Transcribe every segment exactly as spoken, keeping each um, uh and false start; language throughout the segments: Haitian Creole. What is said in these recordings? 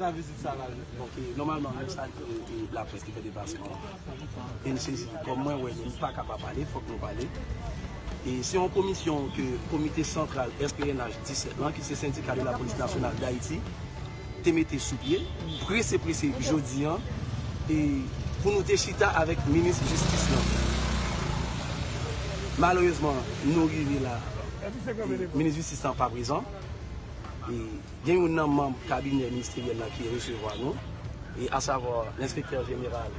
Sa vizit sa la. Donk, e, nòmalman, nou salye, e, laprès ki fè deplasman an. E n sezi, kòm mwen wè, nou pa ka pa pale, fòk nou pale. E se yon komisyon ke Komite Santral S P N H disèt lan, ki se Syndicat de la Police Nationale d'Haïti, te mete sou pye, prese, prese, jodi an, e pou nou te chita avèk minis jistis lan. Malerezman, nou rive la, minis jistis lan pa prezan. E gen youn nan manm kabinè ministeryèl la ki resevwa nou, e asavwa lenspektè jeneral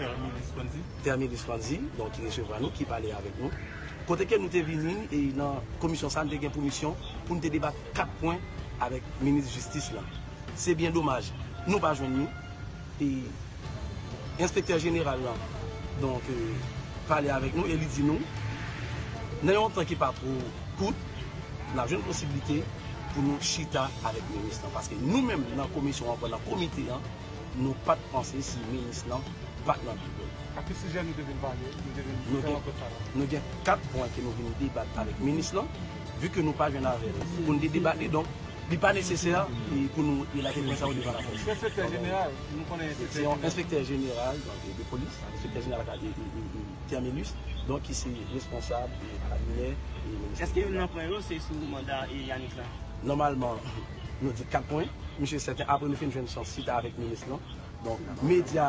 Terminus Panzi, donk, ki resevwa nou, ki pale avèk nou. Kote ke nou te vini, e nan komisyon sa, nou te gen pou misyon pou nou te debat kat pwen avèk minis jistis lan. Se byen domaj, nou pa jwenn li. E enspektè jeneral lan, donk, e, pale avèk nou e li di nou, nan yon tan ki pa twò kout, n ap jwenn posiblite pou nou chita avèk minis lan. Paske nou menm, nan komisyon an, nan komite an, nou pa t panse si minis lan pa t nan biwo l. A ki sijè nou te vin pale? Nou te vin fè rankont sa la. Nou gen kat pwen ke nou vin debat avèk minis lan, vi ke nou pa jwenn avè l pou n te debat li, donk, li pa nesesè, e, pou nou relate pwen sa yo devan laprès. Se enspektè jeneral, nou konnen enspektè jeneral. Se yon enspektè jeneral, donk, de polis, enspektè jeneral, e, e, e, e, Terminus, donk, ki se responsab, e, kabinè, e, minis. Èske youn nan pwen yo se sou manda, e, Yanick lan? Nòmalman, nou di kat pwen, misye sèten, apre nou fin jwenn chans chita avèk minis lan. Donk, medya,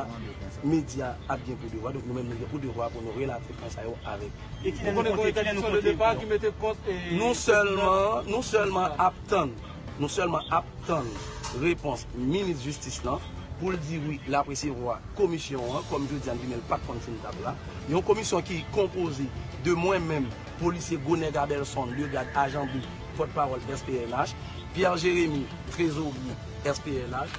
medya ap gen pou devwa, donk, nou menm, nou gen pou devwa pou nou relate pwen sa yo avèk. E kilè nou konte, kilè nou konte? Nou sèlman, nou sèlman ap tann, nou sèlman ap tann repons minis jistis lan pou l di wi, l ap resevwa komisyon an, kòm jodi a n di men l pa t konn si n t ap la. Yon komisyon ki konpoze de mwen menm, polisye Gonèg Abelson, de gad ajan bou, pòtpawòl S P N H, Pierre Jérémy, trezorye S P N H,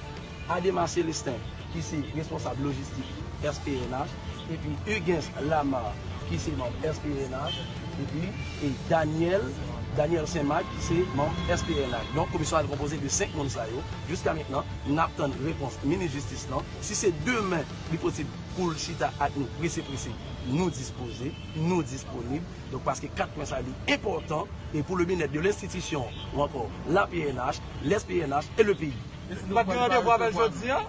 Adema Célestin, ki se responsab lojistik S P N H, epi Huguens Lamar, ki se manm S P N H, epi, e, Daniel, Daniel Saint Marc, ki se manm S P N H. Donk, komisyon an konpoze de senk moun sa yo. Jiska mentnan, n ap tann repons minis jistis lan. Si se demen li posib pou l chita ak nou prese prese, nou dispoze, nou disponib. Donk, paske kat pwen sa li enpòtan e pou le byenèt de lenstitisyon ou ankò la P N H, les P N H e le peyi. Nou pa t gen randevou avè l jodi a?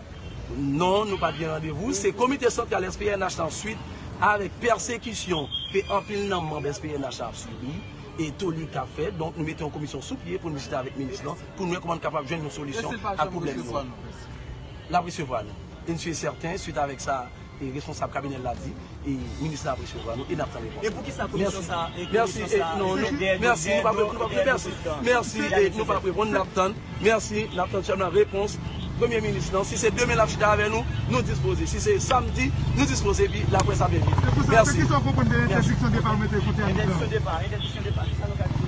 Non, nou pa t gen randevou. Se komite santral S P N H lan, swit avèk pèsekisyon ke anpil nan manm S P N H ap sibi e toli k ap fèt. Donk, nou mete yon komisyon sou pye pou nou chita avèk minis lan, pou nou wè kòman n kapab jwenn yon solisyon a pwoblèm nou an. L ap resevwa nou. E n si e sèten, swit avèk sa, e responsab kabinè l la di, e minis la ap resevwa nou, e n ap tann repons. E poukisa komisyon sa, e komisyon sa, e non, nou, mèsi, nou p ap reponn, nou p ap reponn, mèsi, e nou p ap reponn, n ap tann, mèsi, n ap tann sèlman repons premye minis lan. Si se demen l ap chita avè nou, nou dispoze. Si se samdi, nou dispoze, epi laprès ap vin vit. Mèsi. Kisa w konprann de entèdiksyon depa yo mete kont Yanick lan? Entèdiksyon depa, entèdiksyon depa, kisa nou ka di?